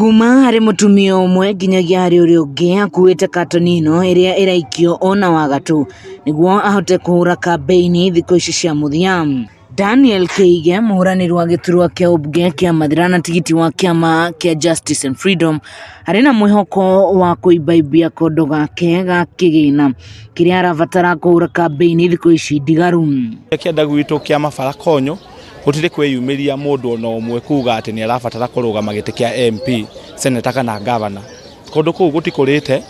Kuma harĩ mũtumia ũmwe nginyagia harĩ ũrĩa ũngĩ akuĩte katoni ĩno ĩrĩa ĩraikio ona wagatũ nĩguo ahote kũhũra kambĩini thikũ ici cia mũthia. Daniel Kĩige mũhũranĩri wa gĩturwa kĩa ũmbunge kĩa Mathira na tigiti wa kĩama kĩa Justice and Freedom arĩ na mwĩhoko wa kũimbaimbia kondo gake ga kĩgĩna kĩrĩa arabatara kũhũra kambĩini thikũ ici ndigaru. Kĩanda gwitũ kĩa Mabara Konyo gũtirĩ kwĩyumĩria mũndũ ona ũmwe kuga atĩ nĩ arabatara kũrũgama gĩtĩ kĩa MP, seneta kana gavana. Kũndũ kũu gũtikũrĩte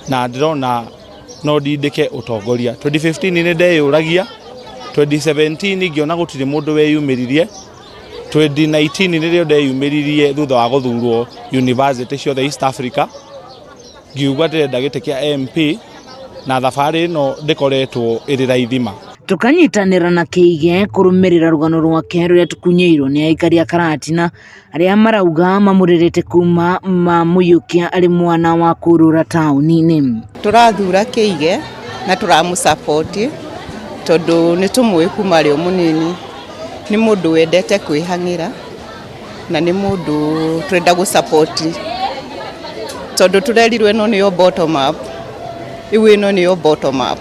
na ndĩrona no ndindĩke ũtongoria. 2015 nĩ ndeyũragia, 2017 ngĩona gũtirĩ mũndũ weyumĩririe, 2019 nĩrĩo ndeyumĩririe thutha wa gũthurwo university ciothe East Africa, ngiuga ndĩrenda gĩtĩ kĩa MP na thabarĩ ĩno ndĩkoretwo ĩrĩ raithi ma. Tũkanyitanĩra na Kĩige kũrũmĩrĩra rũgano rwake rũrĩa tũkunyĩirwo nĩ aikari a Karatina arĩa marauga mamũrerete kuma mamũiyũkia arĩ mwana wa kũrũra taũni-inĩ. Tũrathura Kĩige na tũramũ support tondũ nĩ tũmũĩ kuma arĩ o mũnini. Nĩ mũndũ wendete kwĩhang'ĩra na nĩ mũndũ tũrenda gũ support tondũ tũrerirwo ĩno nĩyo bottom up, rĩu ĩno nĩyo bottom up.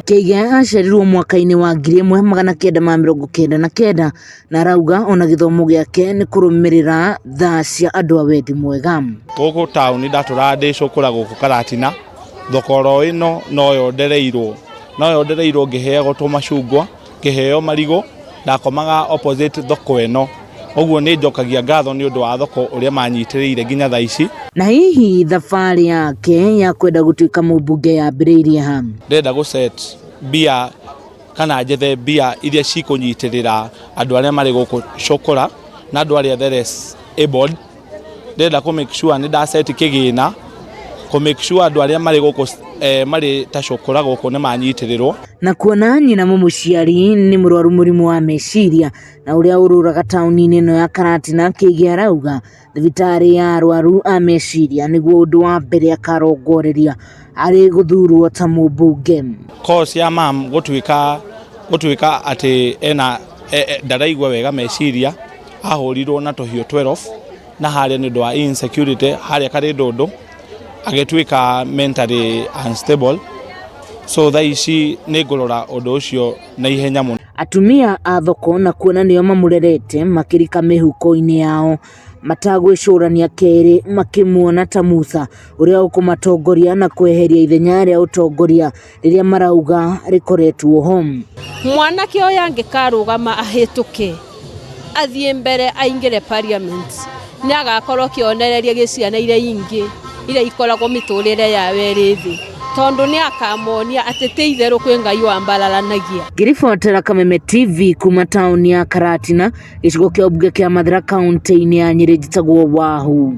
Kĩige aciarirwo mwaka-inĩ wa 1999 na arauga ona gĩthomo gĩake nĩ kũrũmĩrĩra thaa cia andũ a wendi mwega. Gũkũ taũni ndatũraga ndĩ cũkũra gũkũ Karatina, thoko oro ĩno noyo ndereirwo, noyo ndereirwo ngĩheagwo tũmacungwa, ngĩheo marigũ, ndakomaga opposite thoko ĩno. Ũguo nĩ njokagia ngatho nĩ ũndũ wa thoko ũrĩa manyitĩrĩire nginya thaa ici. Na hihi thabarĩ yake ya kwenda gũtuĩka mũmbunge yambĩrĩirie ha? Ndĩrenda gũ set mbia kana njethe mbia iria cikũnyitĩrĩra andũ arĩa marĩ gũkũ cũkũra na andũ arĩa the less abled. Ndĩrenda kũ make sure nĩ nda set kĩgĩna kũ make sure andũ arĩa marĩ gũkũ marĩ ta cũkũra gũkũ nĩ manyitĩrĩrwo. Na kuona nyina mũmũciari nĩ mũrwaru mũrimũ wa meciria na ũrĩa ũrũraga taũni-inĩ ĩno ya Karatina, Kĩige arauga thibitarĩ ya arwaru a meciria nĩguo ũndũ wa mbere akarongoreria arĩ gũthurwo ta mũmbunge. Cause ya mam gũtuĩka gũtuĩka atĩ ena ndaraigua wega meciria, ahũrirwo na tũhiũ 12 na harĩa nĩ ũndũ wa insecurity harĩa Karĩndũndũ agĩtuĩka mentally unstable, so thaa ici nĩ ngũrora ũndũ ũcio na ihenya mũno. Atumia a thoko na kuona nĩo mamũrerete makĩrika mĩhuko-inĩ yao matagwĩcũrania kerĩ makĩmuona ta Musa ũrĩa ũkũmatongoria na kweheria ithenya rĩa ũtongoria rĩrĩa marauga rĩkoretwo ho. Mwanake ũyũ angĩkarũgama ahĩtũke athiĩ mbere aingĩre parliament nĩ agakorwo kĩonereria gĩ ciana iria ingĩ iria ikoragwo mĩtũrĩre yao ĩrĩ thĩ, tondũ nĩ akamonia atĩ ti itherũ kwĩ Ngai wambararanagia. Ngĩribotera Kameme TV kuma taũni ya Karatina, gĩcigo kĩa ũmbunge kĩa Mathira, kaũntĩ-inĩ ya Nyĩrĩ, njĩtagwo Wahu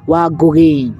wa Ngũgĩ.